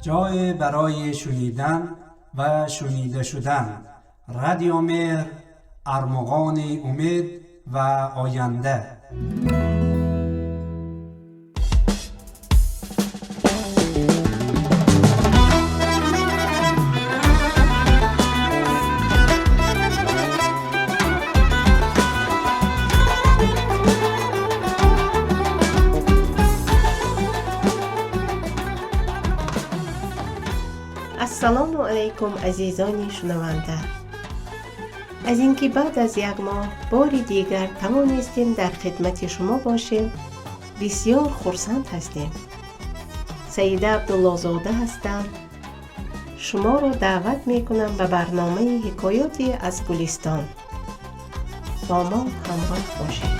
Ҷое барои шунидан ва шунида шудан. Радио Меҳр, армуғони умед ва оянда. Ассалому алайкум, азизони шунаванда. Аз ин ки баъд аз як моҳ бори дигар тавонистем дар хидмати шумо бошем, бисёр хурсанд ҳастем. Саида Абдуллозода ҳастам. Шуморо даъват мекунам ба барномаи «Ҳикоёте аз Гулистон». Бо мо ҳамроҳ бошед.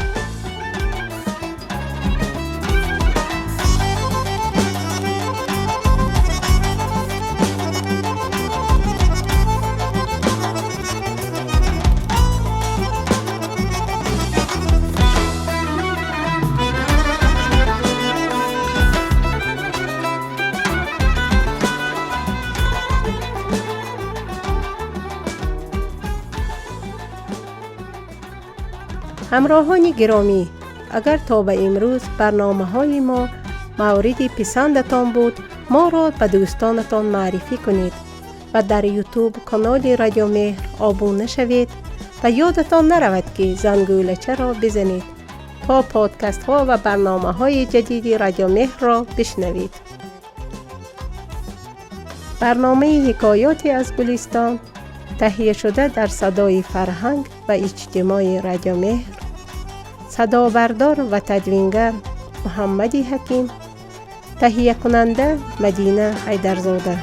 Ҳамроҳони гиромӣ, агар то ба имрӯз барномаҳои мо мавриди писандатон буд, моро ба дӯстонатон маърифӣ кунед ва дар Ютуб каноли Радиомеҳр обуна шавед ва ёдатон наравад, ки зангӯлачаро бизанед, то подкастҳо ва барномаҳои ҷадиди Радиомеҳрро бишнавед. Барномаи «Ҳикоёте аз Гулистон» таҳияшуда дар садои фарҳанг ва иҷтимои Радиомеҳр, садобардор ва тадвингар Муҳаммади Ҳаким, таҳиякунанда Мадина Ҳайдарзода.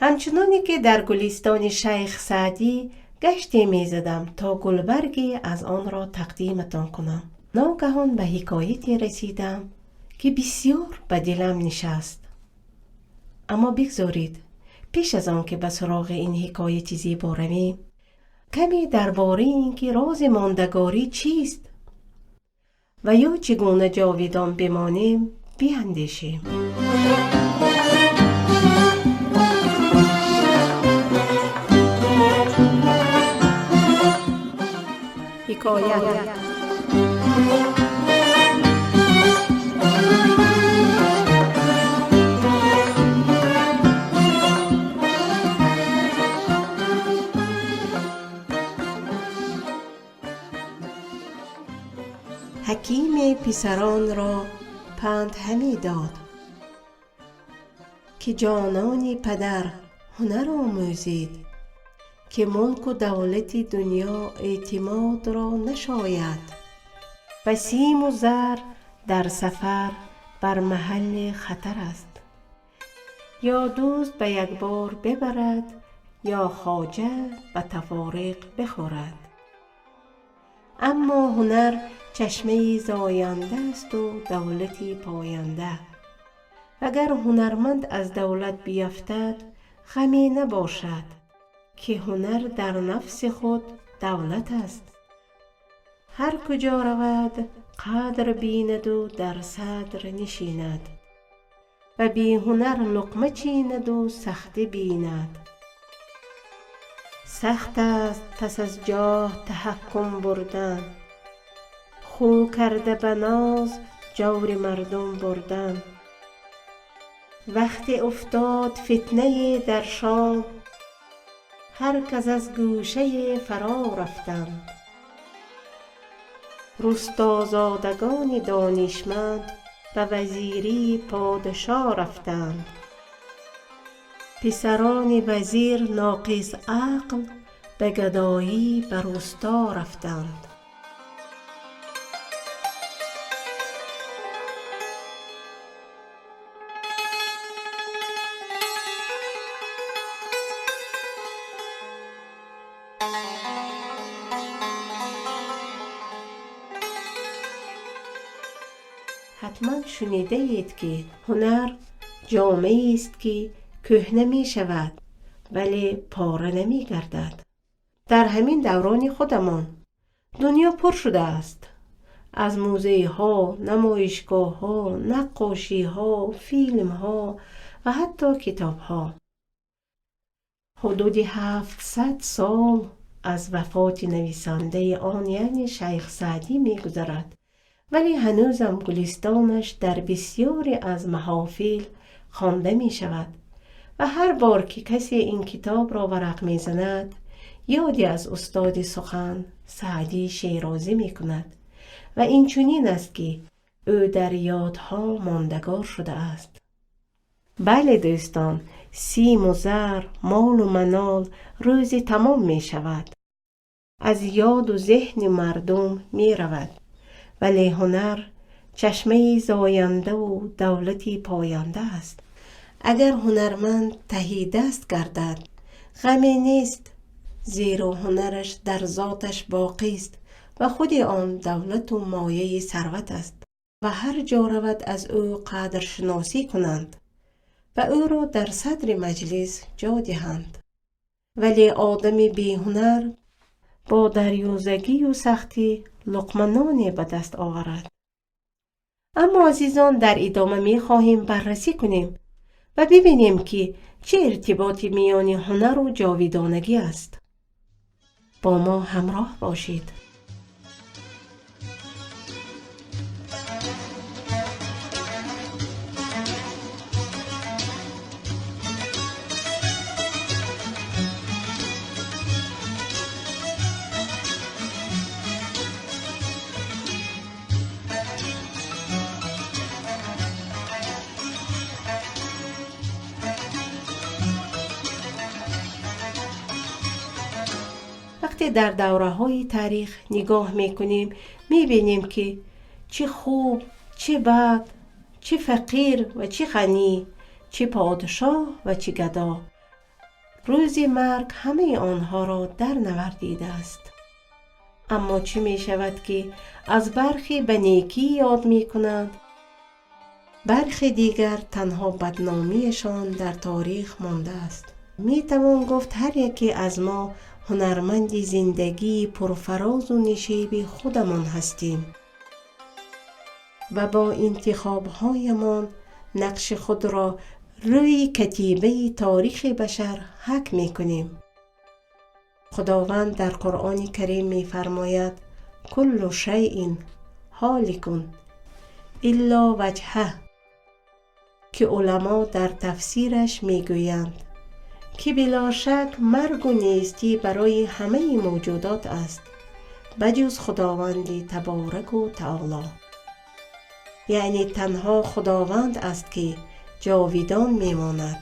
Ҳамчуноне ки дар гулистони Шайх Саъдӣ гаште мезадам, то гулбарге аз онро тақдиматон кунам, ногаҳон ба ҳикояте расидам, ки бисёр ба дилам нишаст. Аммо бигзоред, пеш аз он ки ба суроғи ин ҳикояти зебо равем, каме дар бораи ин ки рози мондагорӣ чист ва ё чӣ гуна ҷовидон бимонем, биандешем. Ҳикоят. Ҳакиме писаронро панд ҳамӣ дод, ки ҷонони падар, ҳунар омӯзед, ки мулку давлати дунё эътимодро нашояд ва симу зар дар сафар бар маҳалли хатар аст. Ё дӯст ба якбор бибарад, ё хоҷа ба тафориқ бихӯрад. Аммо ҳунар чашмаи зоянда асту давлати поянда. Агар ҳунарманд аз давлат биафтад, ғаме набошад, ки ҳунар дар нафси худ давлат аст. Ҳар куҷо равад, қадр бинаду дар садр нишинад ва беҳунар луқма чинаду сахтӣ бинад. Сахт аст пас аз ҷоҳ таҳаккум бурдан, хӯ карда ба ноз ҷаври мардум бурдан. Вақте уфтод фитнае дар Шом, ҳар кас аз гӯшае фаро рафтанд. Рустозодагони донишманд ба вазирии подшоҳ рафтанд. Писарони вазир ноқис ақл ба гадоӣ ба рӯсто рафтанд. Ҳатман шунидаед, ки ҳунар ҷомаест, ки кӯҳна мешавад, вале пора намегардад. Дар ҳамин даврони худамон дунё пур шудааст аз музейҳо, намоишгоҳҳо, наққошиҳо, филмҳо ва ҳатто китобҳо. Ҳудуди 700 сол аз вафоти нависандаи он, яъне Шайх Саъдӣ, мегузарад, вале ҳанӯзам Гулистонаш дар бисёре аз маҳофил хонда мешавад ва ҳар бор ки касе ин китобро варақ мезанад, ёде аз устоди сухан Саъдии Шерозӣ мекунад ва инчунин аст, ки ӯ дар ёдҳо мондагор шудааст. Бале, дӯстон, симу зар, молу манол рӯзи тамом мешавад, аз ёду зеҳни мардум меравад, вале ҳунар чашмаи зояндаву давлати поянда аст. Агар ҳунарманд таҳидаст гардад, ғаме нест, зеро ҳунараш дар зоташ боқист ва худи он давлату мояи сарват аст ва ҳар ҷо равад, аз ӯ қадршиносӣ кунанд ва ӯро дар садри маҷлис ҷо диҳанд. Вале одами беҳунар бо дарёзагию сахтӣ луқманоне ба даст оварад. Аммо, азизон, дар идома мехоҳем баррасӣ кунем ва бибинем, ки чӣ иртиботи миёни ҳунару ҷовидонагӣ аст. Бо мо ҳамроҳ бошед. Вақте дар давраҳои таърих нигоҳ мекунем, мебинем, ки чӣ хуб, чӣ бад, чӣ фақир ва чӣ ғанӣ, чӣ подшоҳ ва чӣ гадо, рӯзи марг ҳамаи онҳоро дарнавардидааст. Аммо чӣ мешавад, ки аз бархе ба некӣ ёд мекунанд, бархе дигар танҳо бадномиашон дар таърих мондааст. Метавон гуфт, ҳар яке аз мо ҳунарманди зиндагии пурфарозу нишеби худамон ҳастем ва бо интихобҳоямон нақши худро рӯи катибаи таърихи башар ҳак мекунем. Худованд дар Қуръони Карим мефармояд: «Куллу шайъин ҳоликун илло ваҷҳа», ки уламо дар тафсираш мегӯянд, ки било шак маргу нестӣ барои ҳамаи мавҷудот аст, ба ҷуз Худованди табораку таоло. Яъне танҳо Худованд аст, ки ҷовидон мемонад.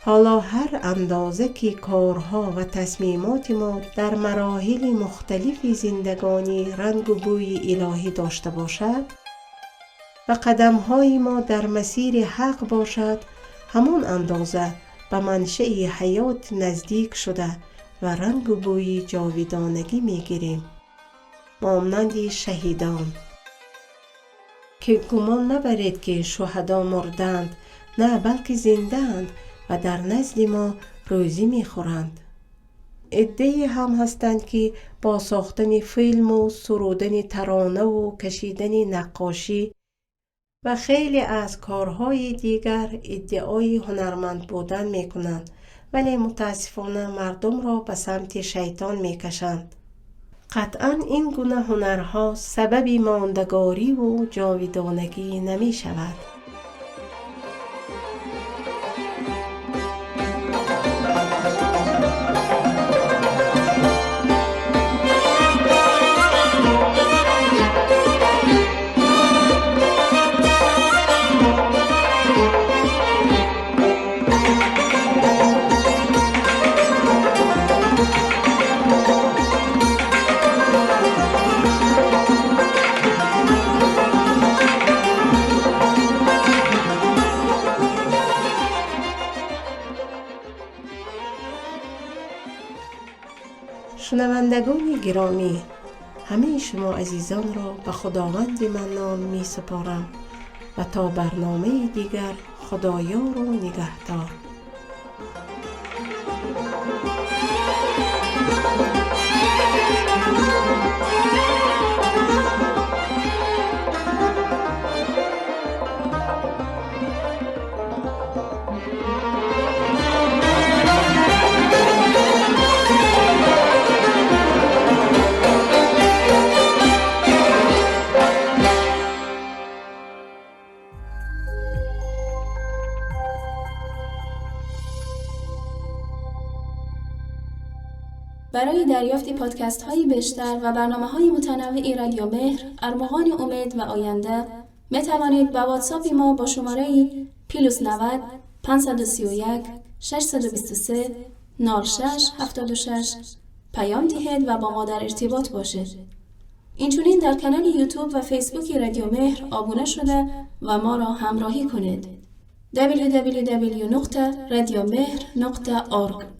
Ҳоло ҳар андоза ки корҳо ва тасмимоти мо дар мароҳили мухталифи зиндагонӣ рангу бӯи илоҳӣ дошта бошад ва қадамҳои мо дар масири ҳақ бошад, ҳамон андоза ба маншаи ҳаёт наздик шуда ва рангу бӯи ҷовидонагӣ мегирем, монанди шаҳидон, ки гумон набаред, ки шуҳадо мурданд. На, балки зиндаанд ва дар назди мо рӯзӣ мехӯранд. Иддае ҳам ҳастанд, ки бо сохтани филму сурудани таронаву кашидани наққошӣ ва хеле аз корҳои дигар иддаои ҳунарманд будан мекунанд, вале мутаассифона мардумро ба самти шайтон мекашанд. Қатъан ин гуна ҳунарҳо сабаби мондагориву ҷовидонагӣ намешавад. Шунавандагони гиромӣ, ҳамаи шумо азизонро ба Худованди Маннон месупорам ва то барномаи дигар Худоёру нигаҳдор. برای دریافت پادکست های بیشتر و برنامه های متنوع رادیو مهر، ارمغان امید و آینده می توانید با واتساپ ما با شماره پلس 90 531 623 06 76 پیام دهید و با ما در ارتباط باشید. اینچنین در کانال یوتیوب و فیسبوک رادیو مهر آبونه شده و ما را همراهی کنید. www.radiomehr.org.